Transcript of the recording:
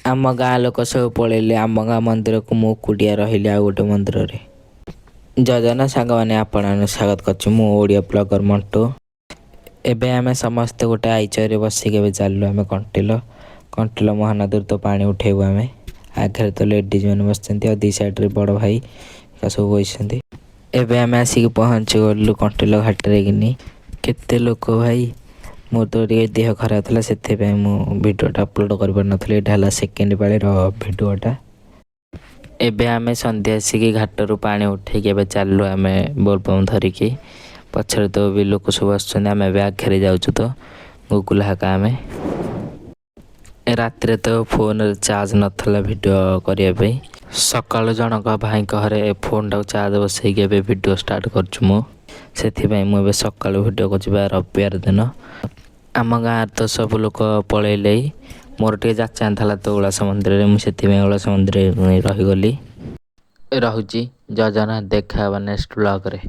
ଆମ ଗାଁ ଲୋକ ସବୁ ପଳେଇଲେ ଆମ ଗାଁ ମନ୍ଦିରକୁ, ମୁଁ ଏକୁଟିଆ ରହିଲି ଆଉ ଗୋଟେ ମନ୍ଦିରରେ। ଜୟ ଜଗନ୍ନାଥ ସାଙ୍ଗମାନେ, ଆପଣମାନଙ୍କୁ ସ୍ୱାଗତ କରୁଛି ମୁଁ ଓଡ଼ିଆ ବ୍ଲଗର ମଣ୍ଟୁ। ଏବେ ଆମେ ସମସ୍ତେ ଗୋଟେ ଆଇଚରରେ ବସିକି ଏବେ ଚାଲିଲୁ ଆମେ କଣ୍ଟିଲ କଣ୍ଟିଲ ମହାନଦୀରୁ ତ ପାଣି ଉଠେଇବୁ ଆମେ। ଆଗରେ ତ ଲେଡ଼ିଜ୍ ମାନେ ବସିଛନ୍ତି ଆଉ ଦି ସାଇଡ଼୍ରେ ବଡ଼ ଭାଇ ସବୁ ବସିଛନ୍ତି। ଏବେ ଆମେ ଆସିକି ପହଞ୍ଚି ଗଲୁ କଣ୍ଟିଲ ଘାଟରେ କିନି। କେତେ ଲୋକ ଭାଇ! ମୋର ତ ଟିକେ ଦେହ ଖରାପ ଥିଲା, ସେଥିପାଇଁ ମୁଁ ଭିଡ଼ିଓଟା ଅପଲୋଡ଼ କରିପାରିନଥିଲି। ଏଇଟା ହେଲା ସେକେଣ୍ଡ ପାଳିର ଭିଡ଼ିଓଟା। ଏବେ ଆମେ ସନ୍ଧ୍ୟା ଆସିକି ଘାଟରୁ ପାଣି ଉଠେଇକି ଏବେ ଚାଲିଲୁ ଆମେ ବୋଲବମ୍ ଧରିକି। ପଛରେ ତ ବି ଲୋକ ସବୁ ଆସୁଛନ୍ତି, ଆମେ ଏବେ ଆଗରେ ଯାଉଛୁ ତ ଗୁଗୁଲ ହାକା ଆମେ। ରାତିରେ ତ ଫୋନରେ ଚାର୍ଜ ନଥିଲା ଭିଡ଼ିଓ କରିବା ପାଇଁ। ସକାଳୁ ଜଣଙ୍କ ଭାଇଙ୍କ ଘରେ ଫୋନଟାକୁ ଚାର୍ଜ ବସେଇକି ଏବେ ଭିଡ଼ିଓ ଷ୍ଟାର୍ଟ କରୁଛୁ ମୁଁ। ସେଥିପାଇଁ ମୁଁ ଏବେ ସକାଳୁ ଭିଡ଼ିଓ କରୁଛି ବା ରବିବାର ଦିନ। ଆମ ଗାଁରେ ତ ସବୁ ଲୋକ ପଳେଇଲେ। ମୋର ଟିକେ ଯାଚା ଥିଲା ତ ଉଳାସ ମନ୍ଦିରରେ, ମୁଁ ସେଥିପାଇଁ ଉଳାସ ମନ୍ଦିରରେ ରହିଗଲି। ରହୁଛି, ଜୟ ଜଗନ୍ନାଥ, ଦେଖା ହେବା ନେକ୍ସଟ ବ୍ଲଗରେ।